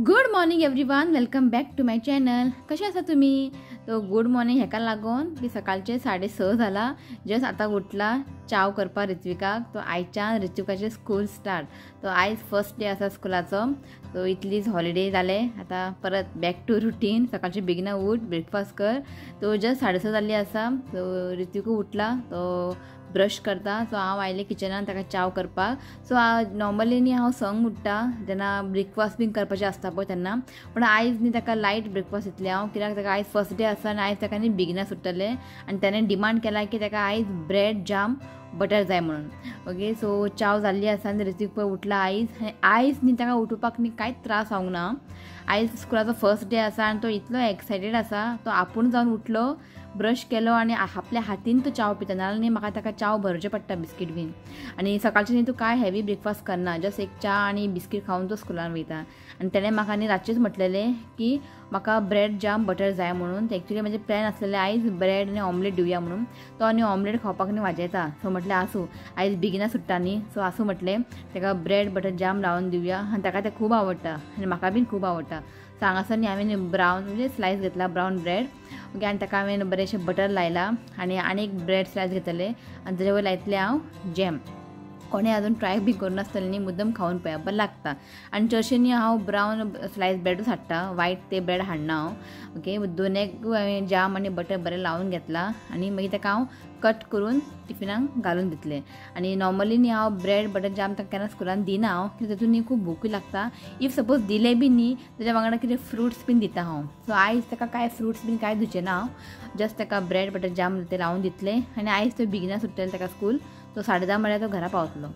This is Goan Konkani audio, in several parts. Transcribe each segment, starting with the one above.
Good morning everyone, welcome back to my channel. कशें आसा तुमी? तो गुड मॉर्निंग हेका लागून की सकाळचे 6:30 जाला, जस्ट आतां उठला चाव करपाक ऋत्विकाक. तो आयच्यान ऋत्विकाचे स्कूल स्टार्ट. तो आयज फर्स्ट डे आसा स्कुलाचो. तो इतलीच हॉलिडे जाले, आतां परत बॅक टू रुटीन. सकाळचे बेगिना उठ, ब्रेकफास्ट कर. तो जस्ट 6:30 जाल्ली आसा. तो ऋत्विक उठला, तो ब्रश करता. सो हांव आयलें किचनान ताका चाव करपाक. सो नॉर्मली न्ही हांव संग उठ्ठा जेन्ना ब्रेकफास्ट बीन करपाचें आसता पळय तेन्ना, पण आयज न्ही ताका लायट ब्रेकफास्ट दितलें हांव, कित्याक ताका आयज फर्स्ट डे आसा आनी आयज ताका न्ही बेगिना सुट्टलें आनी ताणें डिमांड केला की ताका आयज ब्रेड जाम बटर जाय म्हणून. ओके, सो चाव जाल्ली आसा आनी ऋत्विक पळय उठला आयज. आनी आयज न्ही ताका उठोवपाक न्ही कांयच त्रास जावंक ना. आयज स्कुलाचो फर्स्ट डे आसा आनी तो इतलो एक्सायटेड आसा. तो आपूण जावन उठलो, ब्रश केलो आनी आपल्या हातीन तो चाव पिता. नाजाल्यार न्ही म्हाका ताका चाव भरचें पडटा बिस्कीट बीन. आनी सकाळचें न्ही तूं कांय हेवी ब्रेकफास्ट करना, जस्ट एक च्या आनी बिस्कीट खावन तो स्कुलान वयता. आनी तेणें म्हाका न्ही रातचेंच म्हटलेलें की म्हाका ब्रेड जाम बटर जाय म्हणून. एक्चुली म्हजें प्लॅन आसलेलें आयज ब्रेड आनी ऑमलेट दिवया म्हणून. तो आनी ऑमलेट खावपाक न्ही वाजयता. सो म्हटलें आसूं, आयज बेगिना सुट्टा न्ही, सो आसूं म्हटलें ताका ब्रेड बटर जाम लावन दिवया. आनी ताका तें खूब आवडटा आनी म्हाका बीन खूब आवडटा. सो हांगासर न्ही हांवें ब्रावन म्हणजे स्लायस घेतला, ब्रावन ब्रेड. ओके, आनी ताका हांवें बरेंशें बटर लायलां आनी आनी एक ब्रेड स्लायस घेतलें आनी ताजे वयर लायतलें हांव जॅम. कोणें अजून ट्राय बी करूं नासतलें न्ही, मुद्दम खावन पळया, बरें लागता. आनी चडशें न्ही हांव ब्रावन स्लायस ब्रेडूच हाडटा, वायट ते ब्रेड हाडना हांव. ओके, दोन एक हांवें जाम आनी बटर बरें लावन घेतलां आनी मागीर ताका हांव कट करून टिफिनाक घालून दितलें. आनी नॉर्मली न्ही हांव ब्रेड बटर जाम ताका केन्ना स्कुलान दिना हांव, कित्याक तातूंत न्ही खूब भुकूय लागता. If suppose दिलें बी न्ही ताज्या वांगडा कितें फ्रुट्स बीन दिता हांव. सो आयज ताका कांय फ्रुट्स बीन कांय दिवचें ना हांव, जस्ट ताका ब्रेड बटर जाम ते लावन दितलें. आनी आयज तो बेगिना सुट्टलें ताका स्कूल, तो 10:30 म्हळ्यार तो घरा पावतलो.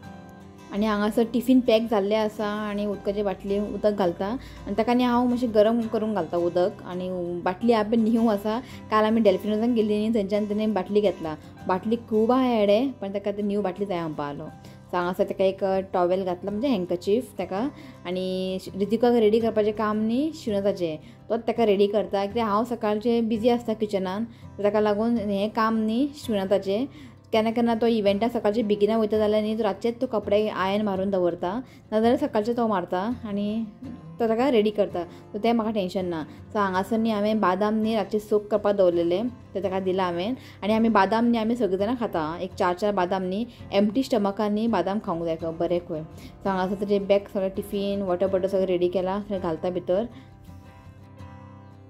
आनी हांगासर टिफीन पॅक जाल्लें आसा आनी उदकाची बाटली उदक घालता आनी ताका न्ही हांव मातशें गरम करूंक घालता उदक. आनी बाटली आपली न्यू आसा, काल आमी डेल्फिनोसान गेल्ली न्ही, थंयच्यान तेणें बाटली घेतला. बाटली खूब आहा हेडे, पण ताका ती न्यू बाटली जाय म्हणपा आलो. सो हांगासर ताका एक टॉवेल घातला, म्हणजे हँकचीफ ताका. आनी ऋतिकाक रेडी करपाचें काम न्ही शिवनाथाचें, तोच ताका रेडी करता, कित्याक हांव सकाळचें बिजी आसता किचनान, ताका लागून हें काम न्ही शिवनाथाचें. केन्ना केन्ना तो इव्हेंटाक सकाळचे बेगिना वयता जाल्यार न्ही तो रातचेच तो कपडे आयन मारून दवरता, नाजाल्यार सकाळचे तो मारता आनी तो ताका रेडी करता. सो तें म्हाका टेंशन ना. सो हांगासर न्ही हांवें बादाम न्ही रातचे सोक करपाक दवरलेले, ते ताका दिला हांवें. आनी आमी बादाम न्ही आमी सगळीं जाणां खाता, एक 4-4 बादाम न्ही एम्प्टी स्टमकान न्ही बादाम खावंक जाय खंय बरें खंय. सो हांगासर ताजें बॅग सगळें टिफीन वॉटर बॉटल सगळें रेडी केलां, सगळें घालता भितर.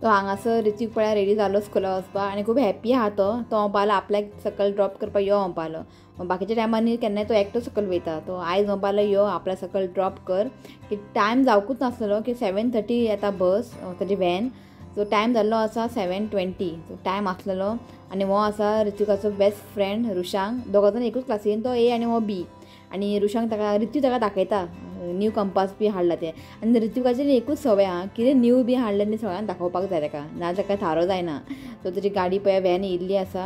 तो हांगासर ऋत्विक पळया रेडी जालो स्कुला वचपाक आनी खूब हॅप्पी आहा तो. तो म्हणपाक लागलो आपल्याक सकयल ड्रॉप करपाक यो म्हणपाक लागलो. बाकीच्या टायमार केन्नाय तो एकटो सकयल वयता, तो आयज म्हणपाक लागलो यो आपल्याक सकयल ड्रॉप कर, की टायम जावकूच नासलेलो की 7:30 येता बस ताजी व्हॅन. सो टायम जाल्लो आसा 7:20, सो टायम आसलेलो. आनी हो आसा ऋत्विकाचो बेस्ट फ्रेंड रुशांग, दोगां जाण एकूच क्लासीन, तो ए आनी हो बी. आनी रुशांग ताका ऋत्विक ताका दाखयता न्यू कंपास बी हाडला तें. आनी ऋत्विकाचें एकूच संवय आहा, कितें न्यू बी हाडलें न्ही सगळ्यांक दाखोवपाक जाय ताका, नाजाल्यार ताका थारो जायना. सो ताजी गाडी पळय व्हॅन येयल्ली आसा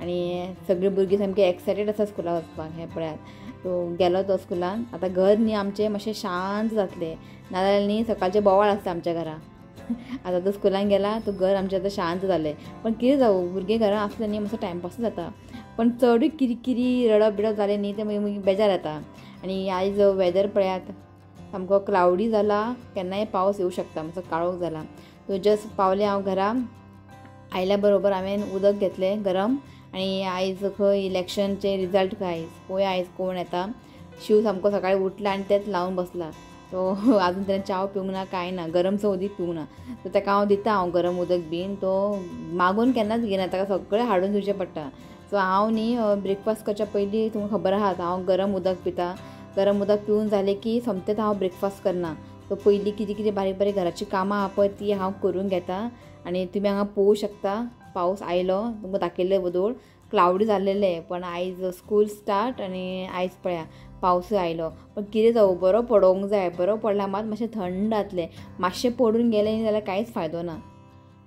आनी सगळीं भुरगीं सामकी एक्सायटेड आसा स्कुलाक वचपाक. हें पळयात, सो गेलो तो स्कुलान. आतां घर न्ही आमचें मातशें शांत जातलें, नाजाल्यार न्ही सकाळचें बोवाळ आसता आमच्या घरा. आतां तो स्कुलान गेला तो घर आमचें आतां शांत जालें. पण कितें जावं, भुरगीं घरान आसलें न्ही मातसो टायमपासूच जाता, पण चडूय किरकिरी रडप बिडप जालें न्ही तें मागीर बेजार येता. आनी आयज वेदर पळयात सामको क्लावडी जाला, केन्नाय पावस येवं शकता, मातसो काळोख जाला. सो जस्ट पावलें हांव घरा, आयल्या बरोबर हांवें उदक घेतलें गरम. आनी आयज खंय इलेक्शनचे रिजल्ट खंय आयज पळोवया आयज कोण येता. शिव सामको सकाळीं उठला आनी तेंच लावन बसला. तो आजून तेणें च्याव पिवंक ना, कांय ना, गरमसो उदीक पिवंक ना. सो ताका हांव दिता हांव गरम उदक बीन, तो मागून केन्नाच घेयना, ताका सगळें हाडून दिवचें पडटा. सो हांव न्ही ब्रेकफास्ट करच्या पयलीं तुमकां खबर आहात हांव गरम उदक पिता. गरम उदक पिवन जालें की सोमतेंच हांव ब्रेकफास्ट करना. सो पयलीं कितें कितें बारीक बारीक घराचीं कामां आहा पळय तीं हांव करून घेता. आनी तुमी हांगा पळोवंक शकता पावस आयलो, तुमकां दाखयल्लें वदोळ क्लावडी जाल्लेलें, पण आयज स्कूल स्टार्ट आनी आयज पळया पावसूय आयलो. पण कितें जावं, बरो पडोवंक जाय, बरो पडला मात मातशें थंड जातलें, मातशें पडून गेलें न्ही जाल्यार कांयच फायदो ना.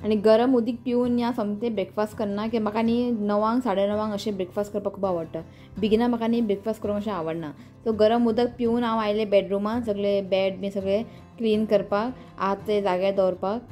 आनी गरम उदीक पिवन न्ही हांव सोमतें ब्रेकफास्ट करना, की म्हाका न्ही 9 साडे 9 अशें ब्रेकफास्ट करपाक खूब आवडटा. बेगिना म्हाका न्ही ब्रेकफास्ट करूंक अशें आवडना. सो गरम उदक पिवन हांव आयलें बेडरुमान, सगळें बेड बी सगळें क्लीन करपाक, आतां ते जाग्यार दवरपाक.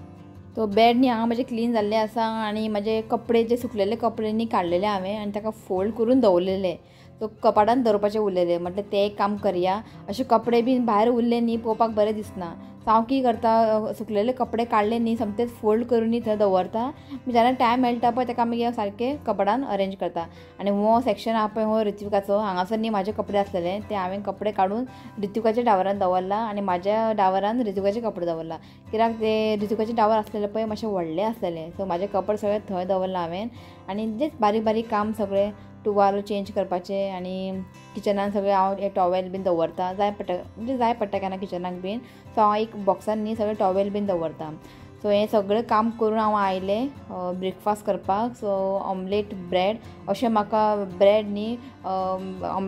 तो बेड न्ही हांगा म्हजें क्लीन जाल्लें आसा आनी म्हाजे कपडे जे सुकलेले कपडे न्ही काडलेले हांवें आनी ताका फोल्ड करून दवरलेले. तो कपाटान दवरपाचें उरलेलें, म्हटलें तें एक काम करया. अशे कपडे बीन भायर उरले न्ही पळोवपाक बरें दिसना. सो हांव कितें करता, सुकलेले कपडे काडले न्ही सोमतेच फोल्ड करून न्ही थंय दवरता. जेन्ना टायम मेळटा पळय ताका मागीर सारकें कपडान अरेंज करता. आनी हो सेक्शन आहा पळय हो ऋत्विकाचो, हांगासर न्ही म्हाजे कपडे आसलेले ते हांवें कपडे काडून ऋत्विकाच्या डावरान दवरला आनी म्हाज्या डावरान ऋत्विकाचे कपडे दवरला. कित्याक ते ऋत्विकाचे डावर आसलेले पळय मातशे व्हडले आसलेले, सो म्हाजे कपडे सगळे थंय दवरला हांवें. आनी जेच बारीक बारीक काम सगळें टुवाल चेंज करपाचें आनी किचनान सगळें हांव हे टॉवेल बीन दवरता, जाय पडटा म्हणजे जाय पडटा केन्ना किचनाक बीन. सो हांव एक बॉक्सान न्ही सगळें टॉवेल बीन दवरता. सो हें सगळें काम करून हांव आयलें ब्रेकफास्ट करपाक. सो ऑमलेट ब्रेड, अशें म्हाका ब्रेड न्ही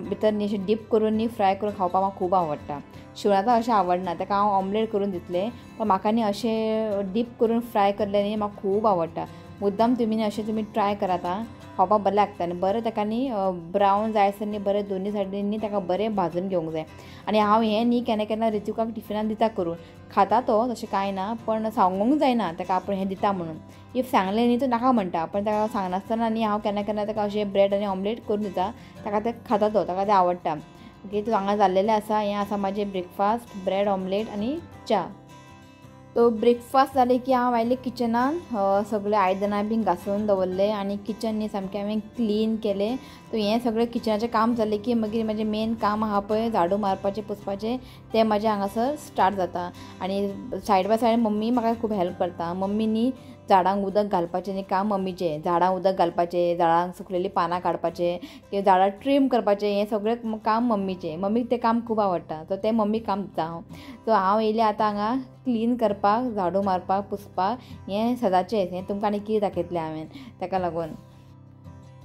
भितर न्ही अशें डीप करून न्ही फ्राय करून खावपाक म्हाका खूब आवडटा. शिवणाक अशें आवडना, ताका हांव ऑमलेट करून दितलें, पण म्हाका न्ही अशें डीप करून फ्राय करलें न्ही म्हाका खूब आवडटा. मुद्दाम तुमी न्ही अशें तुमी ट्राय करात आं, खावपाक बरें लागता. आनी बरें ताका न्ही ब्रावन जाय आसतना न्ही बरें दोनी सायडीन न्ही ताका बरें भाजून घेवंक जाय. आनी हांव हें न्ही केन्ना केन्ना ऋत्विकाक टिफिनान दिता करून, खाता तो तशें कांय ना, पण सांगूंक जायना ताका आपूण हें दिता म्हणून. If सांगलें न्ही तो नाका म्हणटा, पण ताका सांगनासतना न्ही हांव केन्ना केन्ना ताका अशें ब्रेड आनी ऑमलेट करून दिता, ताका तें खाता तो, ताका तें आवडटा. ओके, तो हांगा जाल्लेलें आसा. हें आसा म्हाजें ब्रेकफास्ट, ब्रेड ऑमलेट आनी च्या. तो ब्रेकफास्ट जालें की हांव आयलें किचनान, सगळे आयदनां बीन घासून दवरले आनी किचन न्ही सामकें हांवें क्लीन केलें. तो हें सगळें किचनाचें काम जालें की मागीर म्हाजें मेन काम आहा पळय झाडू मारपाचें पुसपाचें तें म्हाजें हांगासर स्टार्ट जाता. आनी सायड बाय सायड मम्मी म्हाका खूब हेल्प करता. मम्मी न्ही झाडांक उदक घालपाचें न्ही काम मम्मीचें, झाडांक उदक घालपाचें, झाडांक सुकलेलीं पानां काडपाचें किंवा झाडां ट्रीम करपाचें, हें सगळें काम मम्मीचें. मम्मीक तें काम खूब आवडटा, सो तें मम्मीक काम दिता हांव. सो हांव येयलें आतां हांगा क्लीन करपाक, झाडू मारपाक, पुसपाक, हें सदांचें, हें तुमकां आनी कितें दाखयतलें हांवें ताका लागून.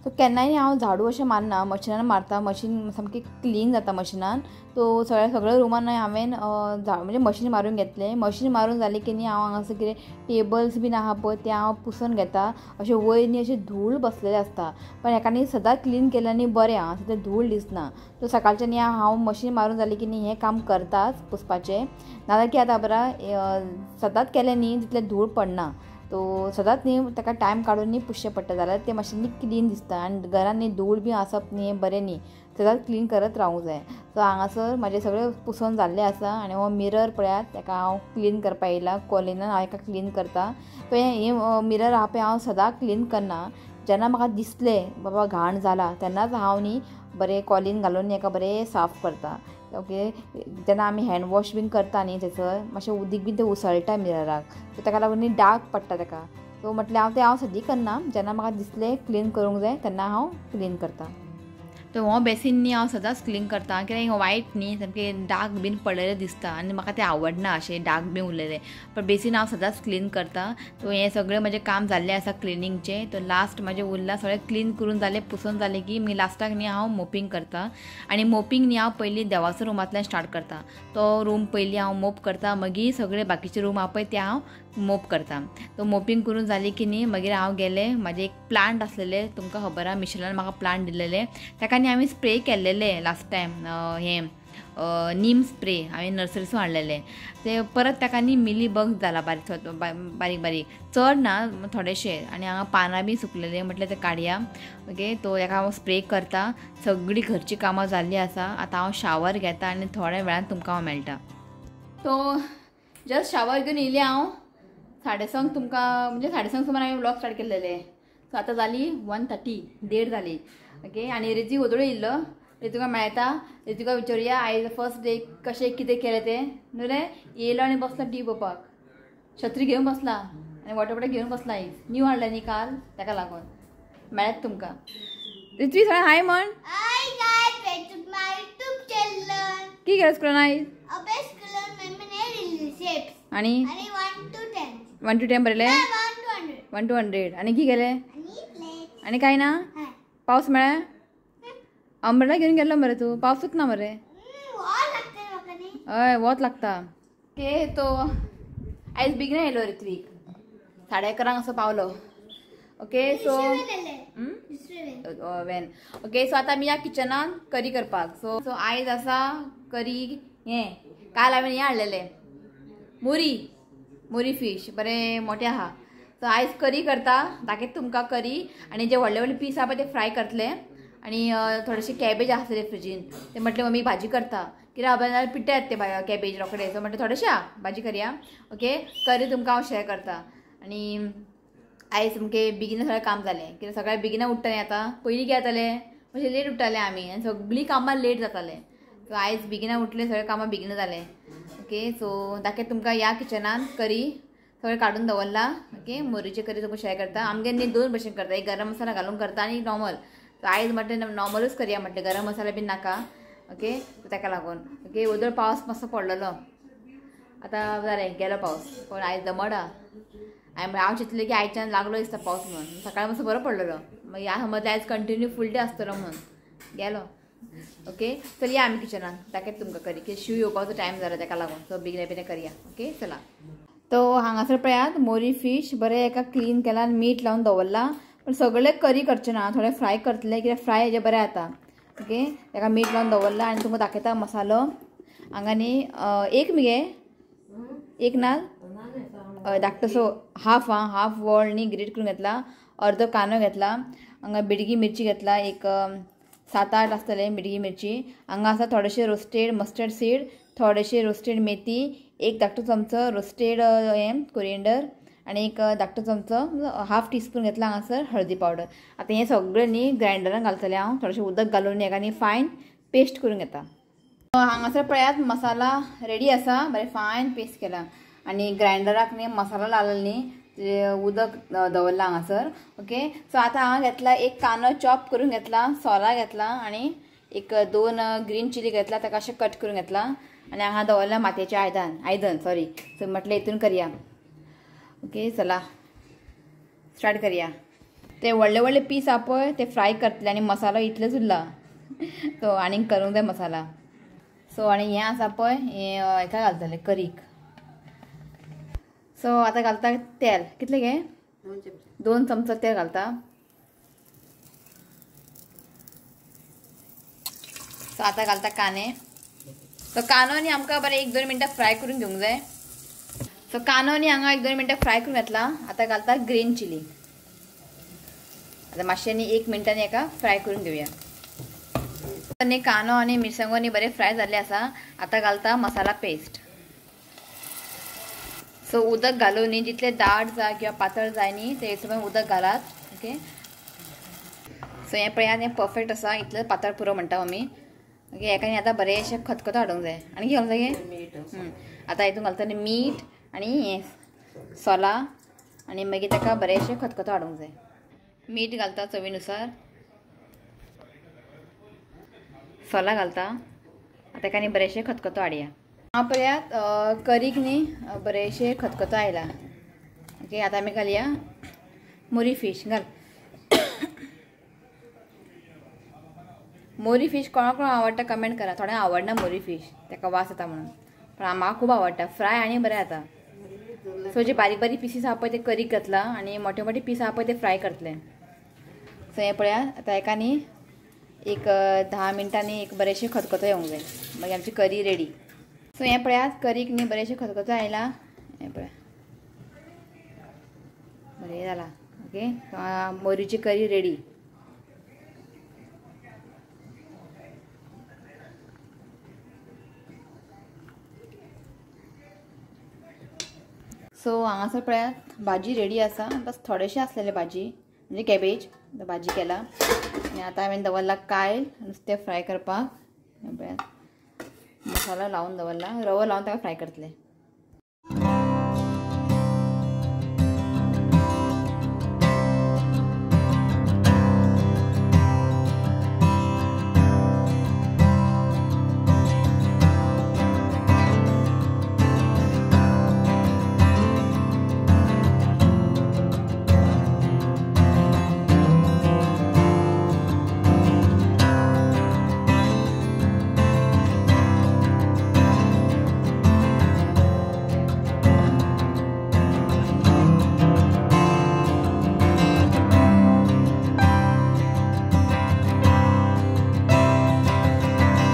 सो केन्नाय हांव झाडू अशें मारना, मशिनान मारता, मशीन सामकी क्लीन जाता मशिनान. सो सगळ्या रुमान हांवें म्हणजे मशीन मारून घेतलें. मशीन मारून जालें की न्ही हांव हांगासर कितें टेबल्स बीन आहा पळय ते हांव पुसून घेता. अशें वयर न्ही अशें धूळ बसलेलें आसता, पण हेका न्ही सदांच क्लीन केल्यार न्ही बरें आं, तें धूळ दिसना. सो सकाळचें न्ही हांव मशीन मारून जालें की न्ही हें काम करताच पुसपाचें, नाजाल्यार कितें जाता बरें सदांच केलें न्ही तितलें धूळ पडना. तो सदांच न्ही ताका टायम काडून न्ही पुसचें पडटा, जाल्यार तें मातशें न्ही क्लीन दिसता. आनी घरान न्ही धूळ बी आसप न्ही बरें न्ही, सदांच क्लीन करत रावूंक जाय. सो हांगासर म्हाजें सगळें पुसून जाल्लें आसा. आनी हो मिरर पळयात ताका हांव क्लीन करपाक येयला, कॉलिनान हांव हेका क्लीन करता. सो हें मिरर आहा पळय हांव सदांच क्लीन करना, जेन्ना म्हाका दिसलें बाबा घाण जाला तेन्नाच हांव न्ही बरें कॉलीन घालून हेका बरें साफ करता. ओके, जेन्ना आमी हँड वॉश बीन करता न्ही थंयसर मातशें उदीक बीन तें उसळटा मिरराक, सो ताका लागून न्ही डाग पडटा ताका. सो म्हटलें हांव तें हांव सदी करना, जेन्ना म्हाका दिसलें क्लीन करूंक जाय तेन्ना हांव क्लीन करता. तो हो बेसीन न्ही हांव सदांच क्लीन करता, कित्याक वायट न्ही सामकें डाग बीन पडलेलें दिसता आनी म्हाका तें आवडना अशें डाग बीन उरलेलें, पण बेसीन हांव सदांच क्लीन करता. सो हें सगळें म्हजें काम जाल्लें आसा क्लिनींगचें. तो लास्ट म्हाजें उरलां सगळें क्लीन करून जालें, पुसून जालें की मागीर लास्टाक न्ही हांव मोपिंग करता. आनी मोपिंग न्ही हांव पयलीं देवाचो रुमांतल्यान स्टार्ट करता, तो रूम पयलीं हांव मोप करता, मागीर सगळे बाकीचे रूम आहा पळय ते हांव मोप करता. तो मोपिंग करून जाली की न्ही मागीर हांव गेलें, म्हाजें एक प्लांट आसलेलें तुमकां खबर आहा, मिशेलान म्हाका प्लांट दिलेलें, ताका न्ही हांवें स्प्रे केल्लेलें लास्ट टायम, हें नीम स्प्रे हांवें नर्सरीसून हाडलेलें. ते परत ताका न्ही मिली बग जाला बारीक बारीक बारीक, चड ना थोडेशे, आनी हांगा पानां बी सुकलेले, म्हटलें ते काडया. ओके, तो हेका हांव स्प्रे करता. सगळीं घरचीं कामां जाल्लीं आसा, आतां हांव शावर घेता आनी थोड्या वेळान तुमकां हांव मेळटा. तो जस्ट शावर घेवन येयलें हांव 6:30 तुमकां, म्हणजे 6:30 सुमार हांवें व्लॉग स्टार्ट केल्लेले. सो आतां जाली 1:30, 1:30 जाली. ओके, आनी ऋत्विक ओदोळ येयल्लो, ऋत्विका मेळटा, ऋत्विका विचारुया आयज फर्स्ट डे कशें कितें केलें तें. न्हू रे, येयलो आनी बसला टी पळोवपाक, छत्री घेवन बसला आनी वॉटर बॉटल घेवन बसला. आयज न्यू हाडलें न्ही काल, ताका लागून. मेळत तुमकां. ऋत्विक सगळें हाय म्हण. की केलें स्कुलान आयज? आनी 1 to 10 बरयलें, 1 to 100. आनी की केलें? आनी कांय ना? पावस मेळ्ळा? अंब्रेला घेवन गेल्लो मरे तूं, पावसूच ना मरे? हय, वत लागता. ओके, तो आयज बेगीन येयलो ऋत्विक, 11:30 असो पावलो. Okay, so when okay, so आतां आमी ह्या किचनान करी करपाक. सो सो आयज आसा करी, हें काल हांवें हें हाडलेलें मोरी, मोरी फीश बरें मोठें आहा. सो आयज करी करता, दाखयता तुमकां करी. आनी जे व्हडले व्हडले पीस आहा पळय ते फ्राय करतले. आनी थोडेशे कॅबेज आसले फ्रिजीन ते म्हटलें मम्मी भाजी करता कित्याक जाल्यार पिड्ड्यार ते कॅबेज रोखडे सो म्हटलें थोडेशे भाजी करया. ओके करी तुमकां हांव शेअर करता. आनी आयज सामकें बेगीन सगळें काम जालें कित्याक सगळें बेगीन उठ्ठा न्ही आतां. पयलीं कितें जातालें मातशें लेट उठ्ठाले आमी आनी सगळीं कामां लेट जातालें. सो आयज बेगीन उठलें सगळें कामां बेगीन जालें. ओके सो दाखयता तुमकां ह्या किचनान करी सगळें काडून दवरला. ओके मोरीची करी तुमकां शेअर करता. आमगेर न्ही दोन भशेन करता, एक गरम मसाला घालून करता आनी नॉर्मल. सो आयज म्हटलें नॉर्मलूच करया म्हटलें, गरम मसाला बीन नाका. ओके ताका लागून ओके वदळ पावस मातसो पडलेलो, आतां जालें गेलो पावस. पूण आयज दमट आहा. हांवें हांव चिंतलें की आयच्यान लागलो दिसता पावस म्हणून, सकाळी मातसो बरो पडलेलो. मागीर हांव समजलें आयज कंटिन्यू फूल डे आसतलो म्हणून गेलो. ओके चल या आमी किचनान दाखयता तुमकां करी की शिव येवपाचो टायम जाला ताका लागून सो बेगीन बेगीन करया. ओके चला तो हांगासर पळयात मोरी फीश बरें एका क्लीन केला, मीठ लावन दवरला. पण सगळें करी करचें ना, थोडें फ्राय करतलें कित्याक फ्राय हेजें बरें जाता. ओके ताका मीठ लावन दवरला आनी तुमकां दाखयता मसालो. हांगा न्ही एक मगे एक नाल धाकटोसो हाफ हाफ वॉल न्ही ग्रेट करून घेतला, अर्दो कांदो घेतला, हांगा बिडगी मिरची घेतला एक 7-8 आसतले बिडगी मिरची. हांगा आसा थोडेशे रोस्टेड मस्टर्ड सीड, थोडेशे रोस्टेड मेथी, एक धाकटो चमचो रोस्टेड हें कोरिएंडर आनी एक धाकटो चमचो हाफ टीस्पून घेतला हांगासर हळदी पावडर. आतां हें सगळें न्ही ग्रायंडरान घालतलें हांव, थोडेशें उदक घालून हेका न्ही फायन पेस्ट करून घेता. हांगासर पळयात मसाला रेडी आसा, बरें फायन पेस्ट केला. आनी ग्रायंडराक न्ही मसाला लायलो न्ही उदक दवरला हांगासर. ओके सो आतां हांव घेतला एक कांदो चॉप करून घेतला, सोला घेतला आनी एक 2 ग्रीन चिली घेतला, ताका अशें कट करून घेतला. आनी हांगा दवरला मातयेचें आयदन सॉरी. सो म्हटलें हितून करया. ओके चला स्टार्ट करया. ते व्हडले व्हडले पीस आहा पळय ते फ्राय करतले आनी मसालो इतलेच उरला सो आनीक करूंक जाय मसाला. सो आनी हें आसा पळय हें हेका घालतले करीक. सो आतां घालता तेल, कितलें गे 2 चमचो तेल घालता. सो आतां घालता कांदे. सो कांदो न्ही आमकां बरें 1-2 मिनटां फ्राय करून घेवंक जाय. सो कांदो न्ही हांगा 1-2 मिनटां फ्राय करून घेतला. आतां घालता ग्रीन चिली. आतां मातशें न्ही 1 मिनटांनी हेका फ्राय करून घेवया. न्ही कांदो आनी मिरसांगो न्ही बरें फ्राय जाल्लें आसा. आतां घालता मसाला पेस्ट. सो उदक घालून न्ही जितलें दाट जाय किंवा पातळ जाय न्ही ते हिशोबान उदक घालात. ओके सो हें पळयात हें परफेक्ट आसा, इतलें पातळ पुरो म्हणटा आमी. ओके हेका न्ही आतां बरें अशें खतखतो हाडूंक जाय. आनी कितें घालूंक जाय गे? आतां हितून घालता न्ही मीठ आनी हें सोला आनी मागीर ताका बरें अशें खतखतो हाडूंक जाय. मीठ घालता चवीनुसार, सोला घालता. आतां हेका न्ही बरेंशें खतखतो हाडया. हांव पळयात करीक न्ही बरेंशें खतखतो आयला. ओके आतां आमी घालया मोरी फीश. घाल मोरी फीश. कोणा कोणाक आवडटा कमेंट करा. थोड्यांक आवडना मोरी फीश, ताका वास येता म्हणून, पण म्हाका खूब आवडटा. फ्राय आनी बरें जाता. सो जे बारीक बारीक पिसीस आहा पळय ते करीक घातला आनी मोठे मोठे पीस आहा पळय ते फ्राय करतले. सो हें पळयात आतां हेका न्ही एक 10 मिनटांनी एक बरेंशें खतखतो येवंक जाय, मागीर आमची करी रेडी. सो हें पळयात करीक न्ही बरेंशें खतखतो आयला. हें पळया बरें जाला. ओके मोरीची करी रेडी. सो हांगासर पळयात भाजी रेडी आसा. बस थोडेशें आसलेलें भाजी म्हणजे कॅबेज भाजी केला. आनी आतां हांवें दवरला कायल नुस्तें फ्राय करपाक. हें पळयात मसालो लावन दवरला, रवो लावन ताका फ्राय करतले.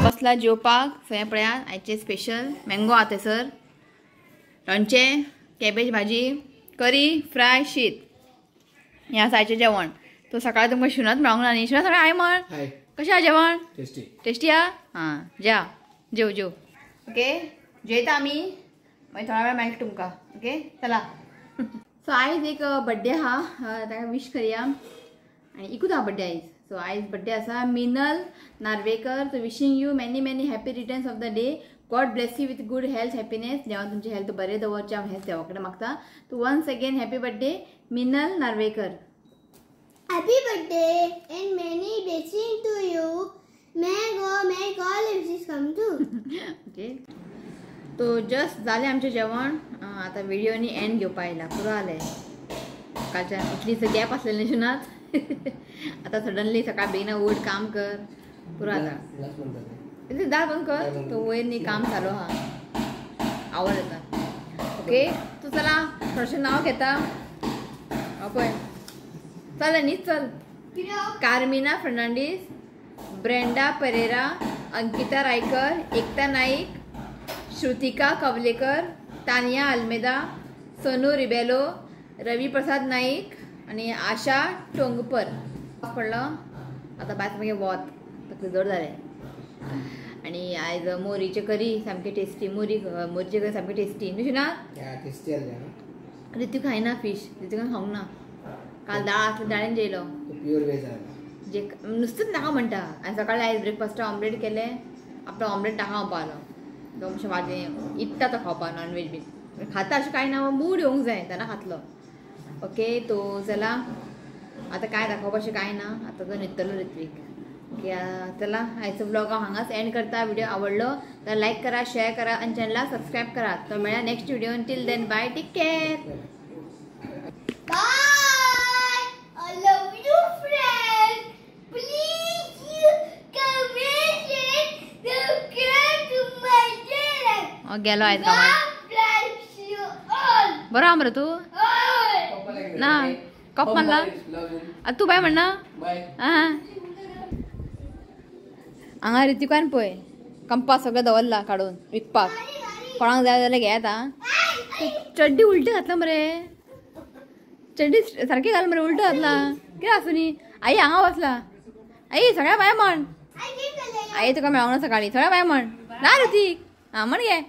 बसला जेवपाक. सो हें पळयात आयचें स्पेशल मँगो आहा थंयसर, लोणचें, कॅबेज भाजी, करी, फ्राय, शीत. हें आसा आयचें जेवण. तो सकाळी तुमकां शिवनात मेळोंक ना न्ही. शिवनाथ सगळें हाय म्हण. कशें आहा जेवण? टेस्टी. टेस्टी आहा. हां जेया जेव जेव. ओके जेयता आमी, मागीर थोड्या वेळार मेळटा तुमकां. ओके चला. सो आयज एक बड्डे आहा, ताका विश करया. आनी एकूच आहा बड्डे आयज. सो आयज बड्डे आसा Minal Narvekar. So wishing you many many happy returns of the day. God bless you with good health happiness. देवान तुमची हेल्थ बरें दवरचें हांव हेच देवा कडेन मागता. So once again happy birthday Minal Narvekar. Happy birthday and many blessing to you. May go make all wishes come true. Okay तो जस्ट जालें आमचें जेवण. आतां व्हिडियोनी एंड घेवपा आयला, पुरो जालें. सकाळच्यान इतलीच गॅप आसलेलें शिवनाथ. आतां सडनली सकाळ बेगीन उठ काम कर, पुरो आतां दार बंद कर. तो वयर न्ही काम चालू आहा, आवड येता. ओके तूं चला थोडेशें नांव घेता पळय. चल न्ही चल. कार्मिना फर्नांडीस, ब्रेंडा परेरा, अंकिता रायकर, एकता नाईक, श्रुतिका कवलेकर, तानिया अल्मेदा, सोनू रिबेलो, रवी प्रसाद नाईक आनी आशा टोंगपर. पडलो आतां भायर मागीर वत तकली जड जालें. आनी आयज मोरीचे करी सामकी टेस्टी. मोरीची करी सामकी टेस्टी न्हू शिवनाथ? टेस्टी. ऋतू खायना फिश, ऋतूकान खावंक ना. काल दाळ आसली दाळेन जेयलो. प्युअर वेज जे नुस्तेंच नाका म्हणटा. आनी सकाळी आयज ब्रेकफास्टा ऑमलेट केलें, आपलो ऑमलेट नाका म्हणपा लागलो. तो मातशें वाजें इत्ता तो खावपाक नॉनवेज बीन खाता अशें कांय ना, मूड येवंक जाय तेन्ना खातलो. ओके तो चला आतां कांय दाखोवपा अशें कांय ना, आतां तो न्हिदतलो ऋत्वीक. ओके चला आयचो ब्लॉग हांव हांगाच एंड करता. व्हिडिओ आवडलो तर लायक करा, शेअर करा आनी चॅनलाक सबस्क्रायब करा. तो मेळ्या next video. Till then bye, take care. Bye. I love you friend. Please comment and subscribe to my channel. गेलो आयज गांवांत. बरो आहा मरे तूं? ना कप मारला तूं बाय म्हणना. आं हांगा ऋतिकान पळय कंपास सगळें दवरला काडून विकपाक. कोणाक जाय जाल्यार घेयात. आं चड्डी उलटी घातला मरे, चड्डी सारकी घाल मरे, उलटो घातला कितें आसूं न्ही. आई हांगा बसला. आई सगळ्या बाय म्हण. आई तुका मेळोंक ना सकाळी, सगळ्या बाय म्हण ना ऋतिक. आं म्हण गे.